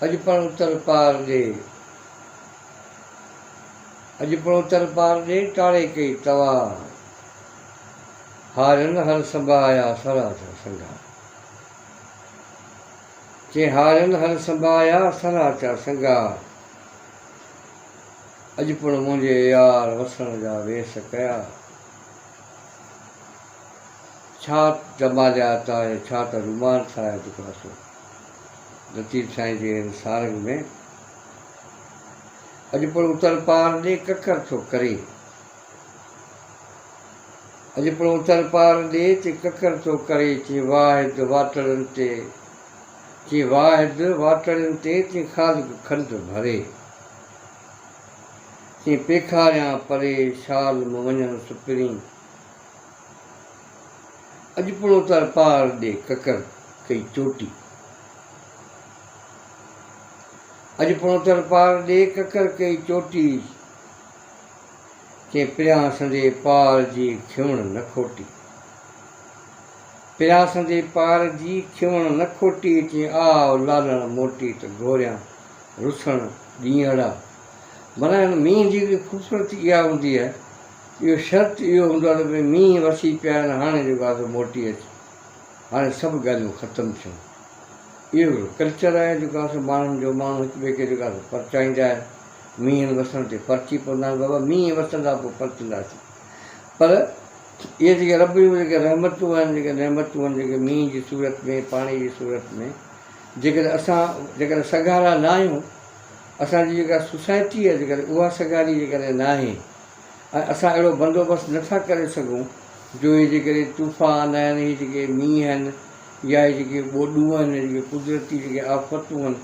اڄ پڻ اتر پار ڏي، اڄ پڻ اتر پار ڏي، ٽاڙي ڪئي توار. هارين هر سنڀايا، سرها ٿيا سنگهار. چي هارين هر سنڀايا، سرها ٿيا سنگهار. اڄ پڻ منهنجي يار وسڻ جا ويس ڪيا. ڇا جماليات آهي، ڇا ته رومانس آهي جيڪو آهي سو لطيف سائين جي هن سارنگ ۾. اڄ پڻ اتر پار ڏي ڪڪر ٿو ڪري. اڄ پڻ اتر پار ڏي تي ڪڪر ٿو ڪري چي واحد واٽڙن تي چي واحد واٽڙين تي چي خالق کنڊ ڀري چي پيکاريان پري شال م وڃن سپرين. اڄ پڻ اتر پار ڏي ڪڪر ڪئي چوٽي. اڄ پڻ اتر پار ڏي ڪڪر ڪئي چوٽي. چئين پريان سندي پار جي کيوڻ نه کوٽي. پريان سندي پار جي کيوڻ نه کوٽي. چئين آء لالڻ موٽي ته گهوريان رسڻ ڏينهڙا. معنيٰ هن مينهن جي هڪڙي خوبصورتي اها هوندي آهي. اهو شرط اهو هوندو آهي ته ڀئي مينهن وسي پيا آهن هاڻي جيڪو آهي سو موٽي اچ، هاڻي سڀ ڳالهيون ختم ٿيون. اهو هڪڙو ڪلچر آهي جيڪو آهي سو ماڻهن جو، ماڻهو هڪ ٻئي کي جيڪو آهي سو پرچائيندا آهن، مينهن وسڻ تي پرچي پوندا آهن، بابا مينهن وسندا پوء پرچنداسين. پر اهي جيڪي رب جون جيڪي رحمتون آهن، جيڪي نعمتون آهن، جيڪي مينهن جي صورت ۾، پاڻي جي صورت ۾، جيڪڏهن اسان جيڪڏهن سگهارا نه آهيون، اسان جي جيڪا سوسائٽي آهي جيڪڏهن اها سگهاري جيڪڏهن ناهي ۽ اسان اهڙو بندوبست نه ٿا ڪري سگهون جو هي جيڪڏهن طوفان آهن، هي جيڪي مينهن آهن يا هي جيڪي ٻوڏون آهن، هي جيڪي قدرتي جيڪي آفتون آهن،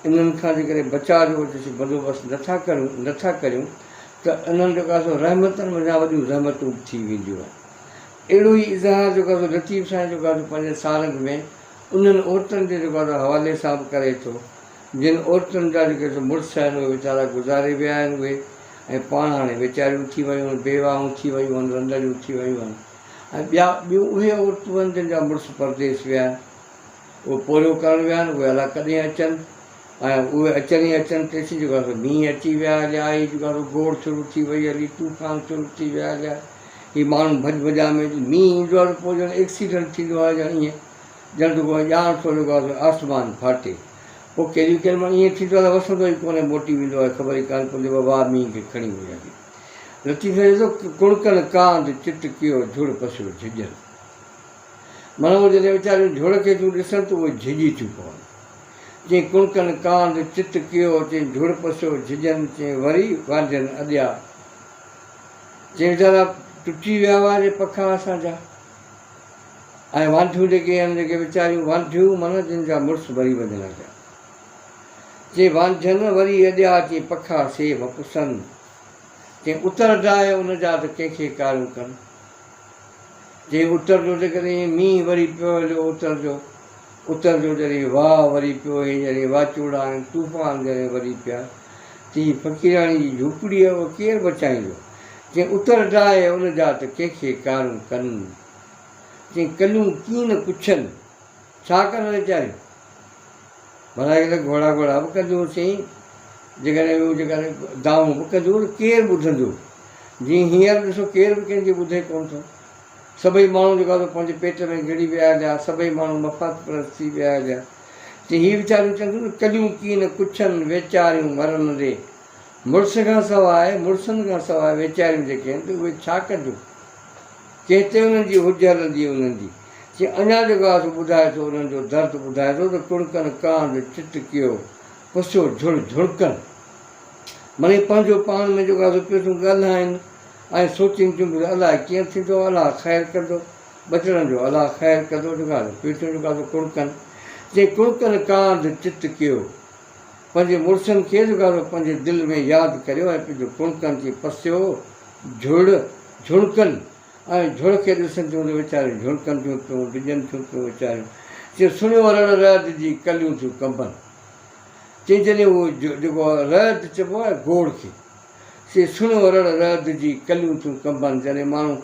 انهن کان جيڪڏهن بچاء جو جيسين بندوبست نه ٿا ڪريون نه ٿا ڪريون ته انهن جيڪو آهي سو رحمتن منجهان وڏيون زحمتون به ٿي وينديون آهن. اهڙو ئي اظهار جيڪو آهي سو لطيف سائين جيڪو آهي سو پنهنجي سارنگ ۾ انهن عورتن جي جيڪو آهي سو حوالي سان به ڪري ٿو جن عورتن جا جيڪي سو مڙس آهن اهي ويچارا گذاري ويا آهن اهي ۽ پاڻ هاڻي ويچاريون ٿي ويون آهن، بيواهون ٿي ويون آهن، رنڌڙيون ٿي ويون آهن ۽ ٻيا ٻيون اهي عورتون آهن جن جا مڙس پرديس ويا آهن، اهي پورهيو ڪرڻ ويا آهن، اهي الاء ڪڏهن اچن ۽ اهي اچن ئي اچن تيسين جيڪو آهي سو مينهن اچي ويا هليا، هي جيڪو آهي سو گوڙ شروع ٿي وئي هلي، طوفان شروع ٿي ويا هليا، هي ماڻهو ڀڄ ڀڄان ۾ مينهن ايندو آهي ته پوء ڄڻ ايڪسيڊنٽ ٿيندو آهي ڄڻ ائين ڄڻ ته ڪو ڄاڻ ٿو جيڪو آهي سو آسمان ڦاٽي. پوء ڪيڏي ڪيڏي مهل ائين ٿيندو آهي ته وسندو ئي ڪونهي موٽي ويندو آهي خبر ئي ڪانه پوندي بابا مينهن کي کڻي وئي هلي. لطيف چئي ٿو ڪڻڪن ڪانڌ چت ڪيو جھڙ پسيو جھڄن. معنيٰ اهي جڏهن ويچاريون جھڙ کي ٿيون ڏسن ته اهي جھڄي ٿيون پون. چئين ڪڻڪن ڪانڌ چت ڪيو چئين جھڙ پسيو جھڄن چئين وري وانڍين اڏيا. چئين ويچارا ٽٽي ويا هئا جي پکا اسان جا. ۽ وانڍيون جيڪي آهن، جيڪي ويچاريون وانڍيون معنيٰ جن جا مڙس مري وڃن هليا. چي وانڍين وري اڏيا، چي پکا سي به پسن. چي اتر ڊاهي ان جا ته ڪنهن کي ڪاريون ڪن. چي اتر جو جيڪڏهن مينهن وري پيو هليو اتر جو، اتر جو جڏهن واء وري پيو ۽ جڏهن واچوڙا ۽ طوفان جڏهن وري پيا، ته هي فقيراڻي جي جهوپڙي آهي اها ڪير بچائيندو؟ چي اتر ڊاهي ان جا ته ڪنهن کي ڪاريون ڪن. چي ڪليون ڪين ڪڇن، ڇا ڪن ويچاريون؟ ڀلا جيڪڏهن گهوڙا گهوڙا به ڪنديون سين، جيڪڏهن اهو جيڪڏهن دانهون به ڪنديون ته ڪير ٻڌندو؟ جيئن هينئر ڏسو ڪير به ڪنهن جي ٻڌي ڪونه ٿو. سڀئي ماڻهو جيڪو آهي سو پنهنجي پيٽ ۾ گهڙي ويا هليا، سڀئي ماڻهو مفاد پرست ٿي ويا هليا. چي هي ويچاريون چون ٿيون ته ڪليون ڪين ڪڇن، ويچاريون مرن ري. مڙس کان سواء، مڙسن کان سواء ويچاريون جيڪي آهن ته اهي ڇا ڪنديون؟ ڪنهن تي انهن جي حج هلندي انهن جي؟ چي اڃا جيڪو آهي سو ٻڌائي ٿو انهن جو درد ٻڌائي ٿو ته ڪڻڪن ڪانڌ چت ڪيو پسيو جھڙ جھڙڪن مڙئي پنهنجو پاڻ ۾ جيڪو آهي سو پيو ٿيون ڳالهائين ۽ سوچين ٿيون ته الاء ڪيئن ٿيندو الله خير ڪندو ٻچڙن جو الله خير ڪندو جيڪو آهي سو پيو ٿيون جيڪو آهي سو ڪڻڪن چي ڪڻڪن ڪانڌ چت ڪيو پنهنجي مڙسن کي جيڪو آهي سو پنهنجي دل ۾ ياد ڪريو ۽ پنهنجو ڪڻڪن چي پسيو جھڙ جھڻڪن ۽ جھڙ کي ڏسن ٿيون ته ويچاريون جھڻڪن ٿيون پيون، ڊڄن ٿيون پيون ويچاريون. چي سڻيو رڙ رعد جي ڪليون ٿيون ڪنبن. چي جڏهن اهو جيڪو رعد چئبو آهي گوڙ کي. چي سڻيو رڙ رعد جي ڪليون ٿيون ڪنبن. جڏهن ماڻهو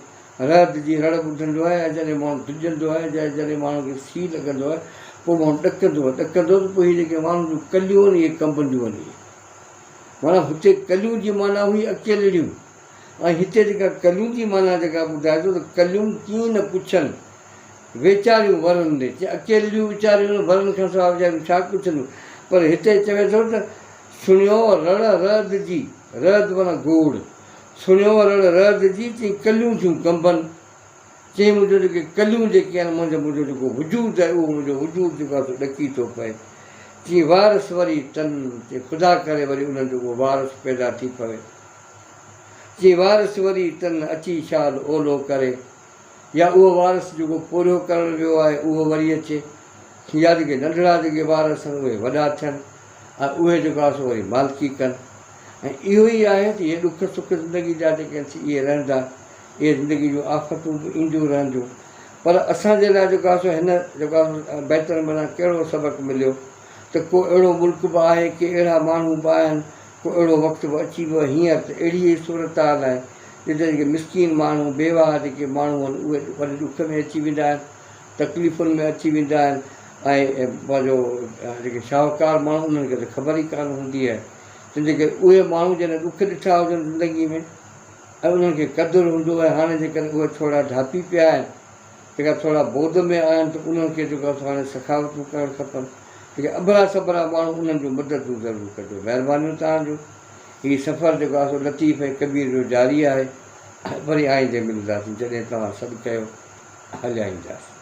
رعد جي رڙ ٻڌندو آهي ۽ جڏهن ماڻهو ڊڄندو آهي يا جڏهن ماڻهو کي سيء لڳندو آهي پوء ماڻهو ڏڪندو آهي، ڏڪندو ته پوء هي جيڪي ماڻهن جون ڪليون آهن اهي ڪنبنديون آهن اهي. معنيٰ هتي ڪليون جي معنيٰ هئي اڪيلڙيون ۽ هتي جيڪا ڪليون جي معنيٰ جيڪا ٻڌائي ٿو ته ڪليون ڪيئن نه پڇن ويچاريون ورن ڏي، چي اڪيلڙيون ويچاريون ورن کان سواء ويچاريون ڇا پڇنديون پر هتي چوي ٿو ته سڻيو رڙ رعد جي، رعد معنيٰ گوڙ، سڻيو رڙ رعد جي چي ڪليون ٿيون ڪنبن. چيائين منهنجو جيڪي ڪليون جيڪي آهن منهنجو منهنجو جيڪو وجود آهي اهو منهنجو وجود جيڪو آهي سو ڏڪي ٿو پئي. چيائين وارث وري تن چي خدا ڪري وري انهن جو ڪو وارث پيدا ٿي پوي. چيائين وارث وري تن اچي شال اولو ڪري يا اهو وارث جيڪو پورهيو ڪرڻ ويو آهي اهو وري اچي يا جيڪي ننڍڙا جيڪي وارث آهن اهي وڏا ٿين ۽ اهي جيڪو آهي سو وري مالڪي ڪن ۽ اهو ئي آهي ته اهي ڏک سک زندگي جا جيڪي آهن سي اهي رهندا. اهي زندگي جون آفتون به اينديون رهنديون پر اسان جي لاء جيڪو آهي سو هن جيڪو آهي سو بيتن منان ڪهڙو سبق مليو ته ڪو اهڙو ملڪ به آهي ڪي اهڙا ماڻهو به آهن ڪو اهڙو وقت به اچي ويو هينئر ته اهڙي ئي صورتحال آهي جتي جيڪي مسڪين ماڻهو بيواهه جيڪي ماڻهو آهن اهي وڏي ڏک ۾ اچي ويندا آهن تڪليفن ۾ اچي ويندا آهن ۽ پنهنجو جيڪي شاهوڪار ماڻهو انهن کي ته خبر ئي ڪانه هوندي آهي تنهنجي ڪري اهي ماڻهو جنهن ڏک ڏٺا هجن زندگي ۾ ۽ انهن کي قدر هوندو ۽ هاڻي جيڪڏهن اهي ٿورا ڍاپي پيا آهن، جيڪا ٿورا بود ۾ آهن ته انهن کي جيڪو آهي سو هاڻي سخاوتون ڪرڻ کپن. جيڪي اڀرا سڀرا ماڻهو انهن جون مددون ضرور ڪجو. مهربانيون توهان جون. هي سفر جيڪو آهي سو لطيف ۽ ڪبير جو جاري آهي. وري آئيندي ملنداسين جڏهن توهان سڏ ڪيو هليا اينداسين.